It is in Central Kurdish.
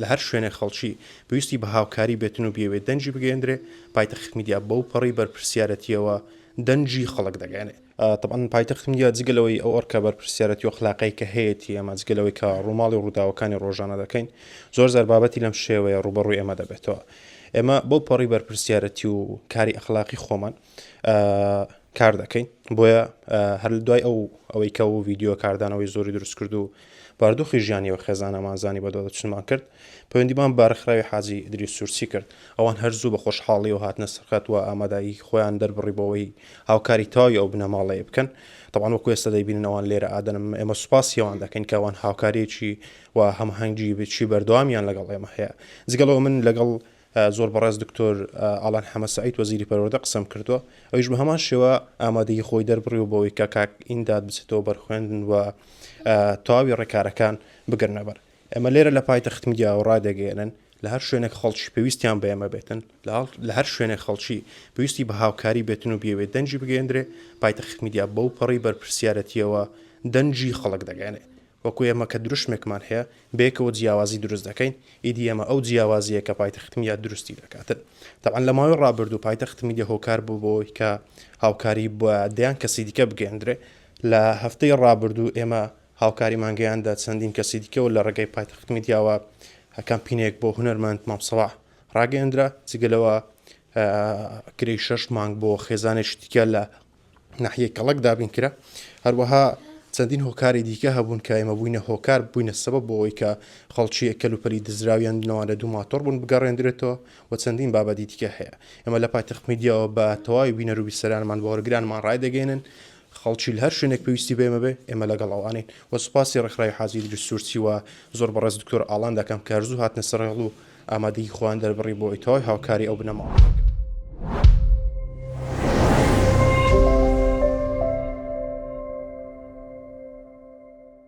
لە هەر شوێنێک خەڵکی پێویستی بە هاوکاری بێتن و بیەوێت دەنگی بگەیەندرێ، پایتەخت میدیا بەو پەڕی بەرپرسیارەتییەوە دەنگی خەڵک دەگەیەنێ. تەبعەن پایتەخت میدیا جگە لەوەی ئەو ئەرکە بەرپرسیارەتی و ئەخلاقیەی کە هەیەتی ئێمە جگە لەوەی کە ڕووماڵی ڕووداوەکانی ڕۆژانە دەکەین زۆر جار بابەتی لەم شێوەیە ڕووبەڕووی ئێمە دەبێتەوە. ئێمە بەو پەڕی بەرپرسیارەتی و کاری ئەخلاقی خۆمان کار دەکەین بۆیە هەر دوای ئەو ئەوەی کە و ڤیددیو کاردانەوەی زۆری دروست کرد و باردۆخی ژیانی و خێزانەمان زانی بە دۆدەچنمان کرد پەیوەندیمان بە ڕێکخراوی حاجی ئیدریس سورچی کرد ئەوان هەر زوو بە خۆشحاڵی و هاتنە سەرخەت و ئامادایی خۆیان دەربڕی بۆەوەی هاوکاری تەواوی ئەو بنەماڵەیە بکەن تەبعەن وەکو ئێستا دەیبینن ئەوان لێرە ئادەنم ئێمە سوپاسی ئەوان دەکەین کە ئەوان هاوکاریەکی و هەماهەنگی بچی بەردەوامیان لەگەڵ ئێمە هەیە جگەلەوە من لەگەڵ زۆر بەڕێز دکتۆر ئالان حەمە سەعید وەزیری پەروەردە قسەم کردووە ئەویش بە هەمان شێوە ئامادەیی خۆی دەربڕیوە بۆ ئەوەی کە کاک ئینداد بچێتەوە بەر خوێندن و تەواوی ڕێکارەکان بگرنە بەر. ئێمە لێرە لە پایتەخت میدیاوە ڕادەگەیەنن لە هەر شوێنێک خەڵکی پێویستیان بە ئێمە بێتن لە هەر شوێنێک خەڵکی پێویستی بە هاوکاری بێتن و بیەوێت دەنگی بگەیەندرێ پایتەخت میدیا بەو پەڕی بەرپرسیارەتییەوە دەنگی خەڵک دەگەیەنێ. وەکو ئێمە کە دروشمێکمان هەیە، بەیەکەوە جیاوازی دروست دەکەین، ئیدی ئێمە ئەو جیاوازییە کە پایتەخت میدیا دروستی دەکاتن. تەبعەن لە ماوەی ڕابردوو پایتەخت میدیا هۆکار بوو بۆ ئەوەی کە هاوکاری بە دەیان کەسی دیکە بگەیەندرێ. لە هەفتەی ڕابردوو ئێمە هاوکاریمان گەیاندە چەندین کەسی دیکە و لە ڕێگەی پایتەخت میدیاوە کەمپینێک بۆ هونەرمەند مام سەڵاح ڕاگەیەندرا. جگە لەوە کرێی شەش مانگ بۆ خێزانێکی دیکە لە ناحیەی کەڵەک دابین کرا. هەروەها چەندین هۆکاری دیکە هەبوون کە ئێمە بووینە هۆکار بووینە سەبەب بۆ ئەوەی کە خەڵکی کەلوپەلی دزراویان لەوانە دوو ماتۆڕ بوون بگەڕێندرێتەوە و چەندین بابەتی دیکە هەیە. ئێمە لە پایتەخت میدیاوە بە تەواوی بینەر و بیسەرانمان باوەڕگرانمان ڕایدەگەیەنن خەڵکی لە هەر شوێنێک پێویستی بە ئێمە بێ ئێمە لەگەڵ ئەوانین و سوپاسی ڕێکخراوی حاجی ئیدریس سوورچی و زۆر بەڕێز دکتۆر ئاڵان دەکەم کە هەر زوو هاتنە سەر هێڵ و ئامادەیی خۆیان دەربڕی بۆ ئەوەی تەواوی هاوکاری ئەو بنەماڵە بکەن.